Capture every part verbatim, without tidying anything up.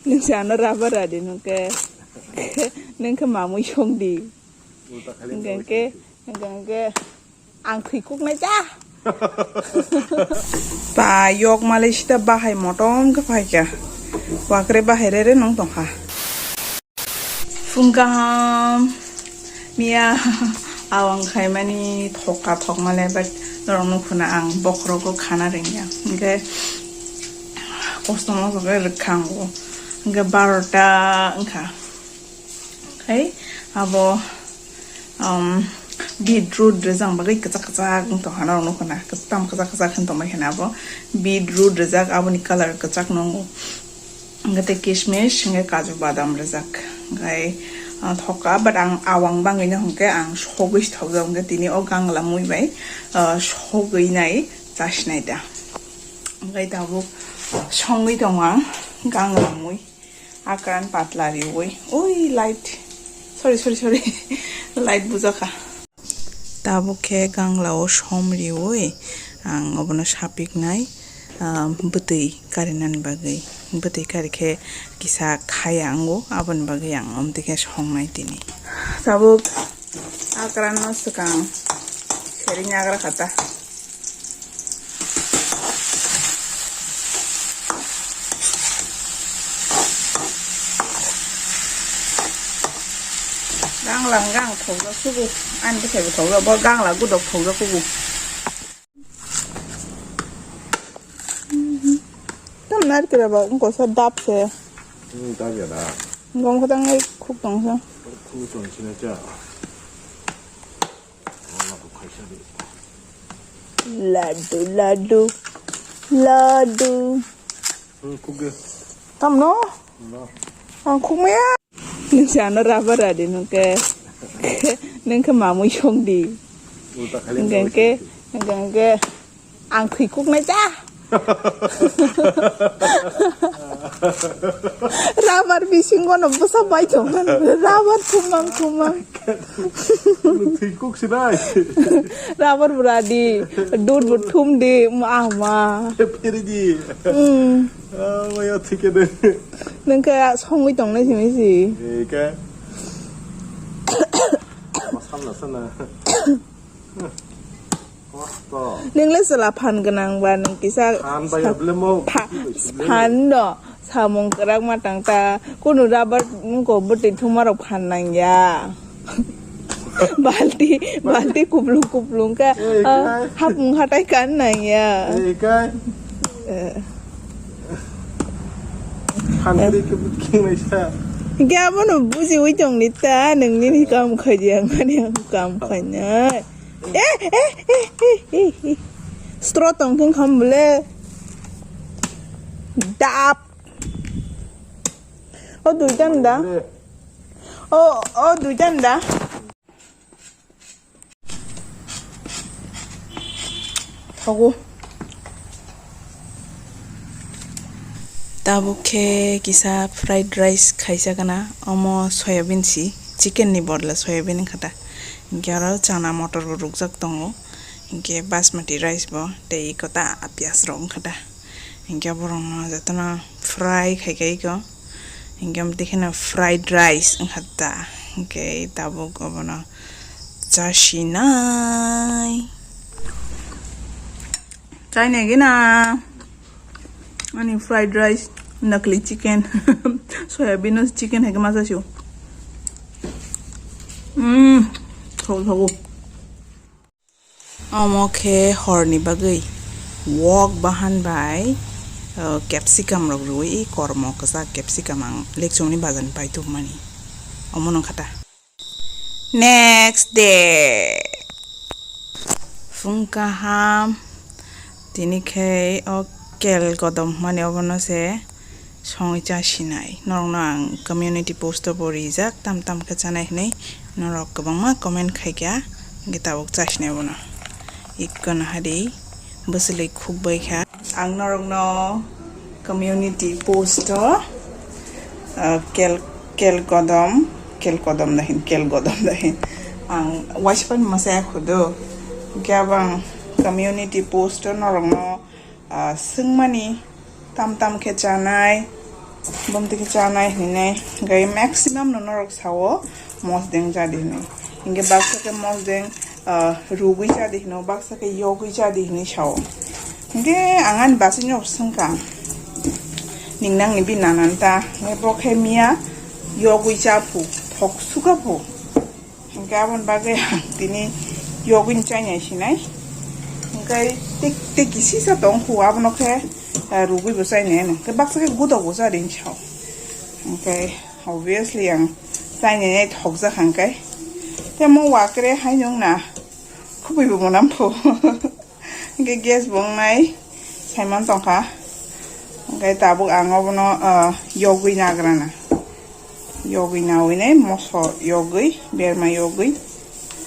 Nung se ano rubber radi nung ke. Nung ke mamui song di. Hingke, hingke, hingke, ang thwi kuknai cha. Ba, yok malai sita bahai motom khe phaikha. Wakre bahai rere nung tongkha. Phung kaham. Miya awang khaimani thokka thokmale, but norok nukhuna ang bokhorogo khana rwngya. Hingke kosto moso khe rwkha ango. Hingke barota wngkha. Khai abo, um, beetroot rwjak bagwi kwchak kwchak wng tongkha norok nukhuna, kwtam kwchak kwchak wng tongbai khana abo beetroot rwjak, aboni colour kwchak nungo. Hingke tei kismis, hingke kaju badam rwjak. Hingke, ah, thokka, but ang awang bangwi no hingke ang sogwi thokjak, hingke tini o gangla mui bai, ah, sogwi nai chasinai da. Hingke tabuk songwi tongo ang gangla mui. Akran patla riwi. Ui, light. Sorry, sorry, sorry. Light bujaka. Tabuk khe ganglao som riwi ang obono sapiknai, ah, bwtwi karinani bagwi. Bwtwi kari khe kisa khaya ango, aboni bagwi ang omtwi khe songnai tini. Tabuk akranno swkang seri nyagra kha ta. Gangla hwnkhe ang thokjak sugo, ani bwsai bo thokjak, bo gangla gudok thokjak kugo. Tam narikra ba wngkha sa dap se. Hmm, dap ya da. Gom khatang ai khuk tong sa. Khuk tong sina cha. Ladu, ladu, ladu. Hmm, khuk ge. Tam no? No. Ang khuk maya. Nung se ano rubber radi nung ke. Nung ke mamui song di. Ulta khali hingke, hingke, hingke, hingke. Ang thwi kuknai cha. Rubber bisingo no bwsa bai tongkha. Rubber thumang thumang. Thwi kuk sinai. Rubber bwradi, dud bo thum di, ma ma. Phiri di. Hmm. Ah, maya thike de. Nung khe songwi tongnai simi si. Eh, khe. Masam na sana. Kosto. Nung le sela phan gwnang ba nung kisa. Phan bai sa-, able mo, pha-, phi bai si ble. Phan no. Samung kwrak ma tang ta, kunu rubber wngko bwtwi thuma rok phan nang ya. Balti, balti kuplung kuplung ka, eh, ah, kai. Hapung hatai kan nang ya. Eh, kai. Eh. Phan kri ke bukking mai sa. Hingke abono buji ui tong ni ta, nung nini kam khai di, ang ani ang kam khai nai. Eh, eh, eh, eh, eh, eh. Straw tong khe kham bole. Dap. O duitan da. O, o duitan da. Thogo. Tabuk khe kisa fried rice khaisa gana, omo soyabin si, chicken ni bodol soyabin wngkha ta. Hingke aro chana motor bo rukjak tongo, hingke basmati rice bo tei eko ta piyaj rok wngkha ta. Hingke borok no jotono fry khai khai eko, hingke omo twi kheno fried rice wngkha ta. Hingke tabuk obono chasinai. Chainai gina. Ani fried rice, nakli chicken, soyabin no chicken hai khe masa sio. Mm, thogo thogo. Omo khe horni bagwi wok bahan bai, uh, capsicum rok rwwi, kormo kwchak capsicum ang lekchomni bazar ni pai tubumani. Omo nung kha ta. Next day. Phung kaham. Tini khe o kel kodom hwnmani obono se songwi cha sinai. Norokno ang community post o bo rijak, tam tam khe chanai hwnwi norok kwbangma comment khai kha, hwnkhe tabuk cha sinai bono. Ikkano hadi bwswlwi khuk bai kha. Ang norokno community post o, ah, kel, kel kodom, kel kodom da hin, kel kodom da hin. Ang waisa pai masa ya khudu. Hwnkhe abang community post o norokno, ah, swngmani tam tam khe chanai. Bom tiki chanai hinai gai maximum no norok sao mosdeng jadi hinai. Inge baksa ke mosdeng, ah, rugui jadi hino, baksa ke yogui jadi hinai sao. Inge angan basi nyok sengka. Ningnang ni bi nanan ta, nge bokhe miya yogui cha phu, thok suka phu. Hingke aboni bagwi ang tini yogwini chainai sinai. Hingke tik tik kisisa tong kho abono khe, eh, rugwi bo chainai ano. Hingke baksa khe gudo bo cha ring sao. Hingke obviously ang chainai thokjak hingke. Temo wakre hai nung na khubui bo monam pho. Hingke gas bo wngnai saiman tongkha. Hingke tabuk ang obono, ah, yogwi nagrana. Yogwi nawi nai moso yogwi, berma yogwi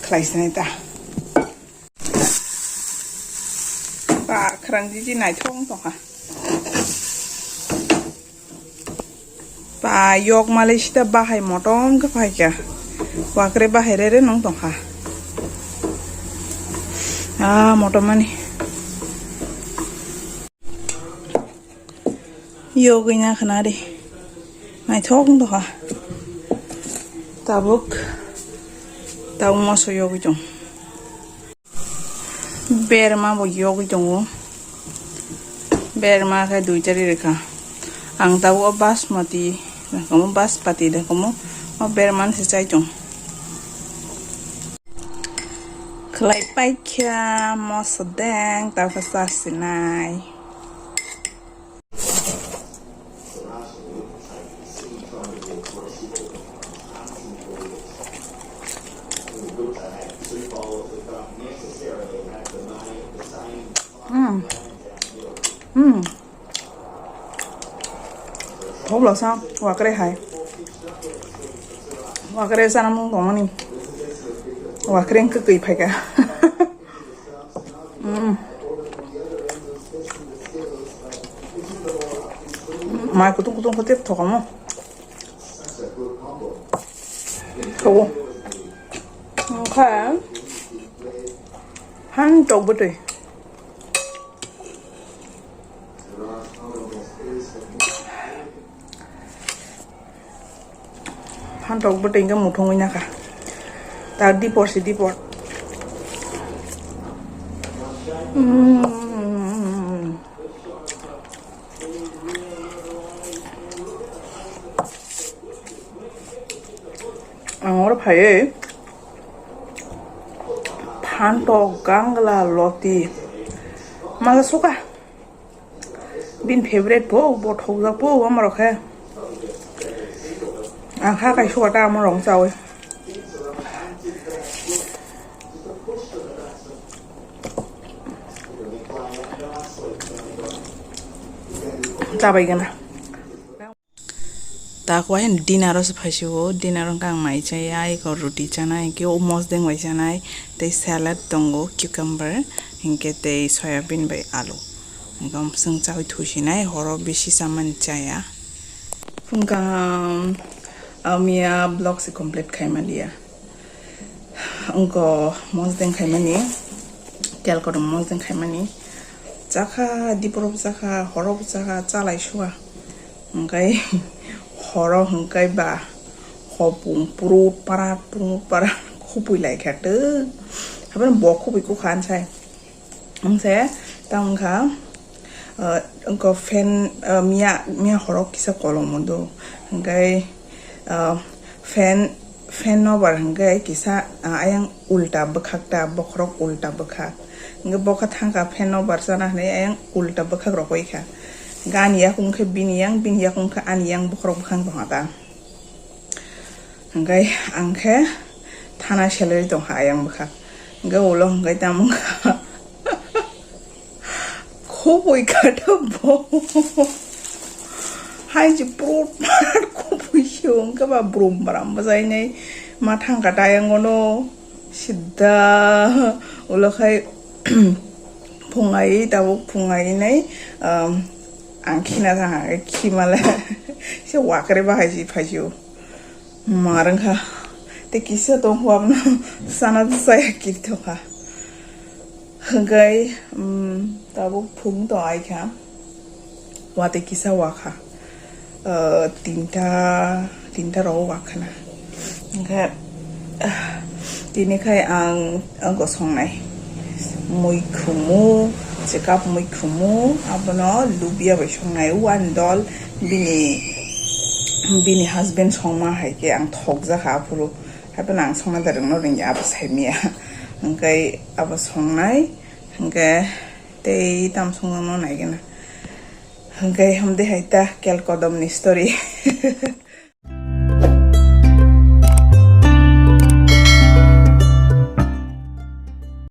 khlai sinai ta. Ba khrang jiji naithok wng tongkha. Ba yok malai sita bahai motom khe phaikha. Wakre bahai rere nung tongkha. Ah, motom mani. Yogwi na khna ri. Naithok wng tongkha. Tabuk, tabuk moso yogwi tong. Berma bo yogwi tongo. Berma khe duita ri rikha. Ang tabuk o basmati, dakamo baspati, dakamo o berma se chai tong. Khlai paikha moso deng, tabuk sa sinai. Hmm. Hmm. Thok lasa wakre hai. Wakre sana mung tongmani. Wakre wngkhe kwi phaikha. Mm. Mai kutung kutung khe tep thokamo. Thogo. Onkha. Han tok bwtwi. Phantok bwtwi hwnkhe muthungwi nakha. Ta dipor se dipor. Mm. Ang oro phaiwi phantok, gangla, loti masa suka. Bini favorite po, bo thokjak po, omo rok khe. Ang kha kaisa ta omo rok chawi. Chabai gana. Tak wai dinner o se phaisio, dinner o ang mai chaya, iko roti chanai, hingke o mosdeng bai chanai, tei salad tongo, cucumber, hingke tei soyabin bai alu. Hingke o chwng chawi thusinai, horo bisi chamani chaya. Phungkam, amiya vlog se complete khaimaliya. Wngkha mosdeng khaimani, tel kotor mosdeng khaimani. Chakha, diporo bo chakha, horo bo chakha, chalai suwa. Hingkai horo hingkai ba hopung purut parat, purut parat, khupui lai kha tw. Habar bo khupui kukha ansai. Wngse tamo wngkha, ah, wngkha fan, ah, miya, miya horok kisa kolom do. Hingke, ah, fan, fan nobar hingke kisa, ah, ayang ulta bwkhak ta, bokhorok ulta bwkhak. Hingke bokha thangkha fan nobar chana hinui ayang ulta bwkhak rok oi kha. Hingke ani yakung khe bini yang, bini yakung khe ani yang bokhorok bwkhak tongkha ta. Hingke ang khe thana selai tongkha ayang bwkha. Hingke ulo hingke tamo wngkha khoboi kha ta bo. Hai je prot prat khoboi se hingke ba brum bram bwsai nai ma thangkha ta ayang ono sida ulo khai phungai tabuk phungai nai, um, ang khina thangkha khe khimale se wakre bahai se phaisio. Mar wngkha. Tei kisa tong hwnkha abono sana chaya kiri tongkha. Hwnkhe, um, tabuk phung tong ai kha. Watwi kisa wakha. Ah, tinta, tinta rok wakhana. Hingkhe, ah, tini khai ang, ang go songnai. Mui khumu, chekap mui khumu, abono lubia bai songnai. Uan dol bini, bini husband songma hai khe ang thokjakha aphuru. Haiphano ang songna da rwngno rwngya, abo saimaya. Hingkhe abo songnai, hingkhe tei tam songjakno naigena. Hingkhe hamde hai ta kel kodomni story.